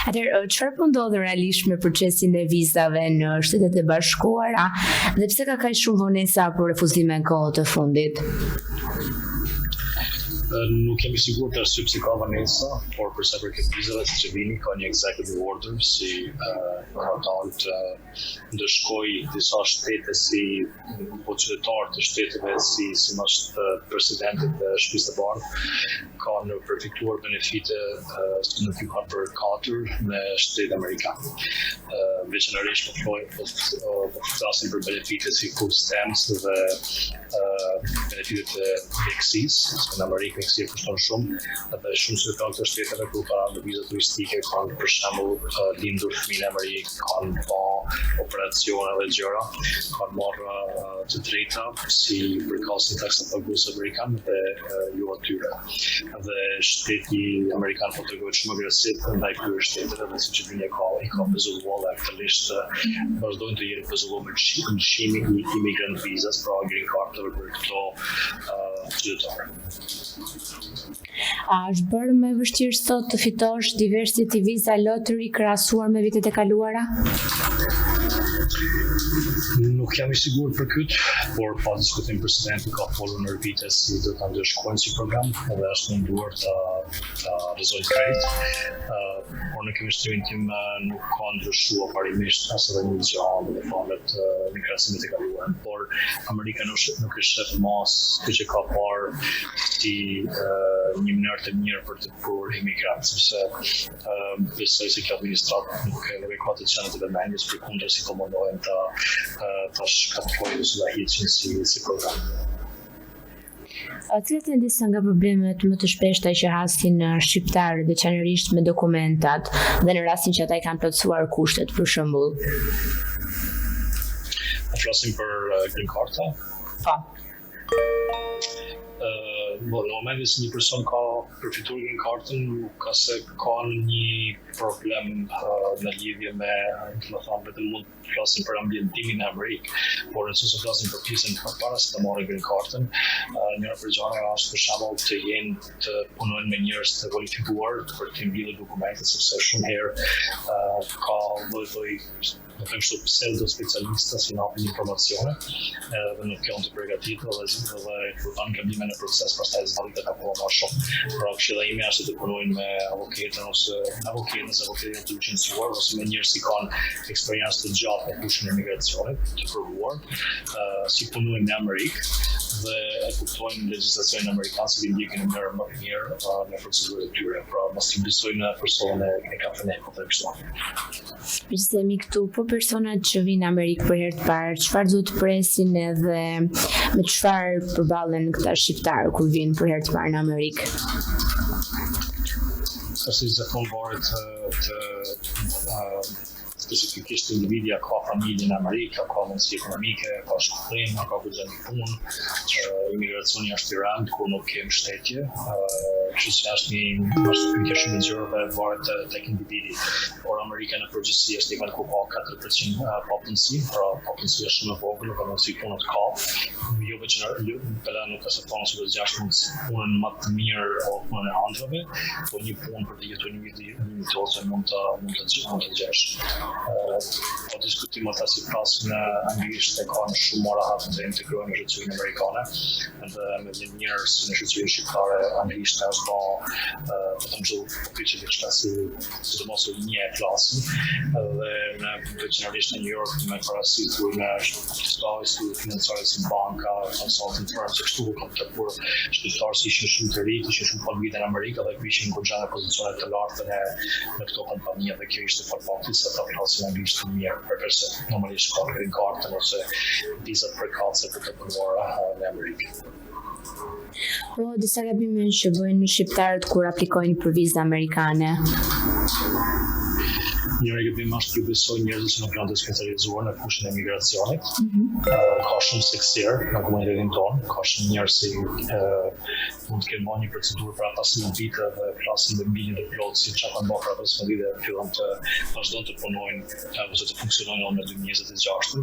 Atëherë, çfarë po ndodh realisht me procesin e vizave në Shtetet e Bashkuara dhe pse ka kaq shumë vonesa apo refuzime në kohët e fundit? Nuk jam i sigurt arsye pse ka vonesa, por për sa përket vizave, siç e dini, ka një executive order si uh, ka dalë të ndëshkojë disa shtete si po qytetarë të shteteve si sipas presidentit të Shtëpisë së Bardhë kanë përfituar benefite si nuk ju kanë përkatur në shtetin amerikan. Veçanërisht po flojmë po, po flasim për benefite si food stamps dhe benefitet e mjekësisë, se në Amerikë mjekësia kushton shumë, dhe shumë qytetarë të shteteve kur kanë ardhur viza turistike kanë për shembull lindur fëmijë në Amerikë, kanë ba operacione dhe gjëra, kanë marrë të drejta si përkasin taksapagues amerikan dhe jo atyre. Dhe shteti amerikan po tregohet shumë agresiv ndaj këtyre shteteve dhe siç e dini ka i ka pezulluar dhe aktualisht vazhdojnë të jenë pezulluar me lëshimi i immigrant visas, pra green card-eve për këto qytetarë. A është bërë më e vështirë sot të fitosh Diversity Visa Lottery krahasuar me vitet e kaluara? Nuk jam i sigurt për këtë, por pa diskutim presidenti ka folur në vite si do ta ndëshkojnë si program dhe është munduar ta ta rrëzojë krejt. Uh, por në këndvështrimin tim nuk ka ndryshuar parimisht as edhe një gjë, domethënë në krahasim me të kaluarën, por Amerika nuk nuk e shef mas këtë që ka parë si uh, një mënyrë të mirë për të prurë imigrantë, sepse uh, besoj se kjo administratë nuk e nuk e ka të qendër të vëmendjes, përkundër si po mundohen ta uh, ta shkatërrojnë ose ta heqin si si program. Cilat janë disa nga problemet më të shpeshta që hasin shqiptarët, veçanërisht me dokumentat dhe në rastin që ata i kanë plotësuar kushtet, për shembull? A flasim për uh, green card? Po. Uh, bo, në momentin se një person ka përfituar green cardën, nuk ka se ka një problem uh, në lidhje me, domethënë, vetëm mund flasim për ambientimin në Amerikë, por nëse flasim për pjesën para se të marrin green cardën, njëra prej gjanave është për shembull të jenë të punojnë me njerëz të kualifikuar për të mbledhur dokumentet sepse shumë herë ka lloj-lloj do të them kështu pseudo specialista që japin informacione edhe nuk janë të përgatitur dhe dhe kur kanë gabime në proces pastaj zvarritet akoma më shumë. Pra këshilla ime është të punojnë me avokatën ose me avokatën, se avokatët janë të licencuar ose me njerëz që kanë eksperiencë të gjatë në fushën e migracionit, të provuar, uh, si punojnë në Amerikë dhe e kuptojnë legjislacionin amerikan si të ndjekin në mënyrë më të mirë uh, në procedurat e tyre. Pra mos i besojnë në personin e, e kafenekut dhe kështu. Meqë jemi këtu, po personat që vijnë në Amerikë për herë të parë, çfarë duhet të presin edhe me çfarë përballen këta shqiptarë kur vijnë për herë të parë në Amerikë? Si gjithmonë varet të, të uh, specifikisht individi a ka familje në Amerikë, a ka mundësi ekonomike, a ka shkollim, a ka goxha një punë, uh, imigracioni është i rëndë kur nuk ke mbështetje, uh, kështu që është një është pyetje shumë e gjerë dhe varet tek individi. Por Amerika në përgjithësi është një vend ku ka 4% papunësi, pra papunësia është shumë e vogël dhe mundësi punët ka. Jo veçanërisht, jo, pela nuk është se thonë se do të gjesh mundësi punën më të mirë o punën e ëndrrave, po një punë për të jetuar një vit dinjitoze mund të mund të gjë mund të gjesh. Ë pa diskutim ata si flasin në anglisht e kanë shumë më rahat të integrohen në shoqërinë amerikane dhe më vjen mirë si në shoqërinë shqiptare anglisht është ba po them kështu po pyetje diçka si sidomos rinia e flasin dhe në veçanërisht në New York me parasitur në këto institute financiare si banka, consulting firms, e kështu kam takuar shqiptarë si ishin shumë të ri, ishin shumë pak vite në Amerikë dhe ishin goxha në pozicione të larta në në këto kompani dhe kjo ishte për faktin se ata flasin anglisht të mirë, përveç se normalisht ka green cardën ose vizat përkatëse për të punuar në Amerikë. Po, disa gabime që bëjnë shqiptarët kur aplikojnë për vizë amerikane. Njëri gabim është t'ju besojnë njerëzit që nuk janë të specializuar në fushën e migracionit. Mm -hmm. Ka shumë seksier në komunitetin tonë, ka shumë njerëz që mund të kenë bërë një procedurë para 15 vite dhe flasin me bindje të plotë si çfarë kanë bërë para 15 vite dhe fillon të vazhdon të punojnë ose të funksionojnë edhe në 2026.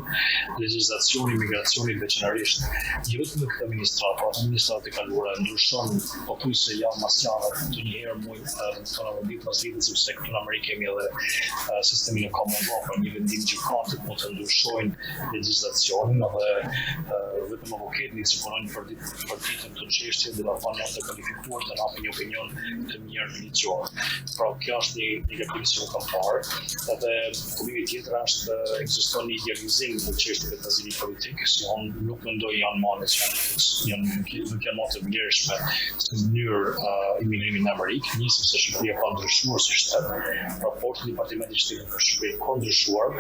Legjislacioni i migracionit veçanërisht, jo vetëm në këtë administratë, por administratat e kaluara ndryshon pothuajse javë mas jave, ndonjëherë muaj, do të ditë pas ditë, sepse këtu në Amerikë kemi edhe sistemin e common law, pra një vendim gjykate mund të ndryshojnë legjislacionin edhe vetëm avokatët që punojnë për ditë për ditë në këto çështje do të thonë janë të kualifikuar të japin një opinion të mirë ligjor. Pra kjo është një një gabim që unë kam parë. Edhe gabimi tjetër është ekziston një idealizim të çështjeve të azilit politik, si unë nuk mendoj janë më në që janë nuk janë më të vlershme si mënyrë uh, imigrimi në Amerikë, një sepse Shqipëria ka ndryshuar si shtet, raporti i Departamentit të Shtetit për Shqipërinë ka ndryshuar,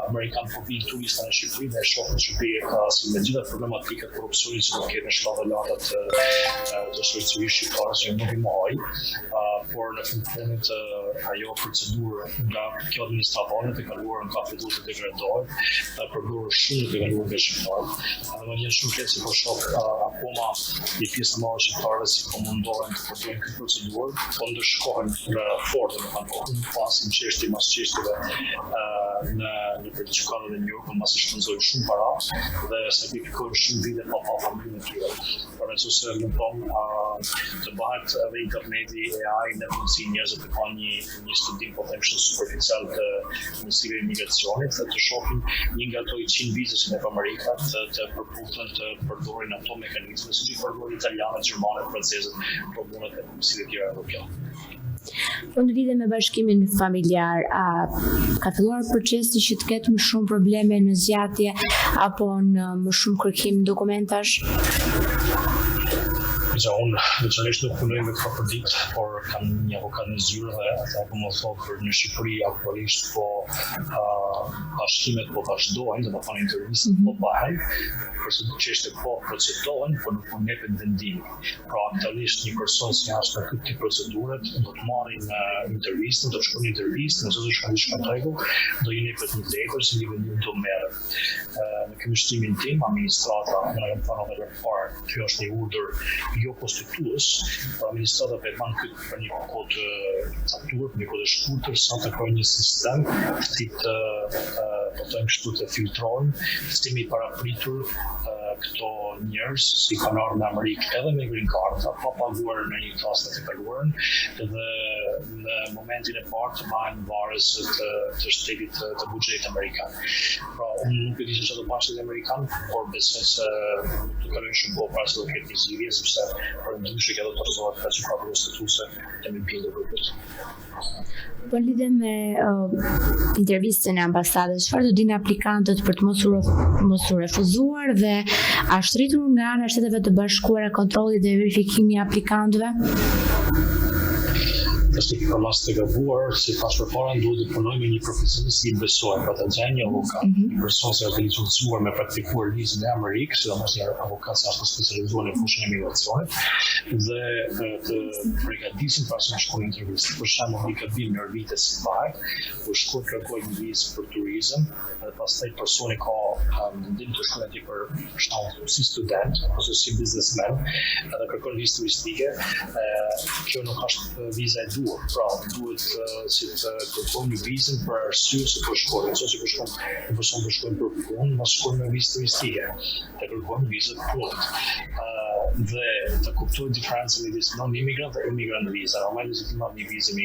amerikanët po vijnë turista në Shqipëri dhe e shohin Shqipërinë ka si me gjitha problematikat korrupsionit që do të ketë në shkallë të larta të të shoqërisë shqiptare që nuk i mohoj, por në fund të fundit ajo procedurë nga kjo administratë në të kaluarën ka filluar të degradohet, ka përdorur shumë në të kaluarën nga shqiptarët. Edhe më vjen shumë keq se po shoh akoma një pjesë të madhe shqiptarëve si po mundohen të përdorin këtë procedurë, po ndëshkohen në fort, domethënë po humbasin çështje mas çështjeve në nëpër gjykatat e New Yorkut mbasi shpenzojnë shumë para dhe sakrifikojnë shumë vite pa pa familjen e tyre. Por në qoftë se mund thonë të bëhet edhe interneti AI në mundësi njerëzit të kanë një një studim po them shumë superficial të mundësive të imigracionit dhe të shohin një nga ato 100 vizës në Amerika të, të përputhen të përdorin ato mekanizme siç i përdorin italianët, gjermanët, francezët, rumunët e kombësive të tjera evropiane. Po në lidhje me bashkimin familjar, a ka filluar procesi që të ketë më shumë probleme në zgjatje apo në më shumë kërkim dokumentash? Ja, unë veçanërisht nuk punoj me këto për ditë, por kam një avokat në zyrë dhe ata po më thotë për në Shqipëri aktualisht po uh, bashkimet po vazhdojnë, domethënë intervistat mm -hmm. po bëhen, përse çështjet po procedohen, po nuk po jepet vendimi. Pra aktualisht një person si është në këtë tip procedure do të marrin uh, intervistën, do të shkojnë në intervistë, nëse do shkojnë diçka në rregull, do i jepet një letër se një vendim do merret. Uh, në këndvështrimin tim, administrata, më kam thënë edhe më parë, kjo është një urdhër jo konstitues, por administrata po e bën këtë për një kohë të caktuar, për një kohë të shkurtër, sa të krijojë një sistem si të po them kështu të filtrojnë, sistemi i parapritur këto njerëz si kanë ardhur në Amerikë edhe me green card, pa paguar në një taksë në të kaluarën dhe në momentin e parë të bëhen varës të, të shtetit të, të buxhetit amerikan. Pra, unë nuk e di se çfarë do bëjë shteti amerikan, por besoj se nuk do kalojnë shumë kohë para se do ketë një zgjidhje, sepse përndryshe kjo do të rrëzohet nga gjykata kushtetuese jam i bindur për këtë. Po në lidhje me uh, intervistën e ambasadës, çfarë do dinë aplikantët për të mos u mos u refuzuar dhe a është rritur nga ana e Shteteve të Bashkuara kontrolli dhe verifikimi i aplikantëve? Është një përmas të gabuar, si thashë përpara, duhet të punojmë me një profesionist i besojmë, pra të gjejmë një avokat, mm -hmm. një person që është licencuar me praktikuar ligjin e Amerikës, sidomos një avokat që është specializuar në fushën e migracionit dhe të përgatisin para se të shkojnë në intervistë. Për shembull, një gabim ndër vite si bëhet, kur shkojnë kërkojnë një vizë për turizëm dhe pastaj personi ka mendim të shkojë atje për shembull si student ose si biznesmen edhe kërkon vizë turistike, kjo nuk është viza e duhur. Pra, duhet si të kërkojnë vizën për arsye se po shkojnë, ose po shkojnë, një person po shkojnë për punë, mos shkojnë me vizë turistike. Të kërkojnë vizë të punës. Dhe të kuptojnë diferencën midis non-immigrant dhe immigrant visa. Normalisht ti marr një vizë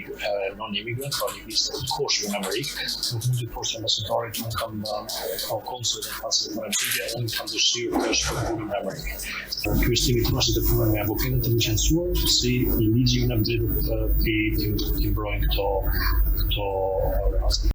non-immigrant, pra një vizë të kohshme në Amerikë, nuk mund t'i thosh ambasadorit unë kam uh, konsullit në pasë të Amerikë, unë kam dëshirë të shpërngulem në Amerikë. Ky është timi të të punojnë me avokatët të licencuar, si ligji ju jep drejtë të t'i t'i mbrojnë këto këto raste.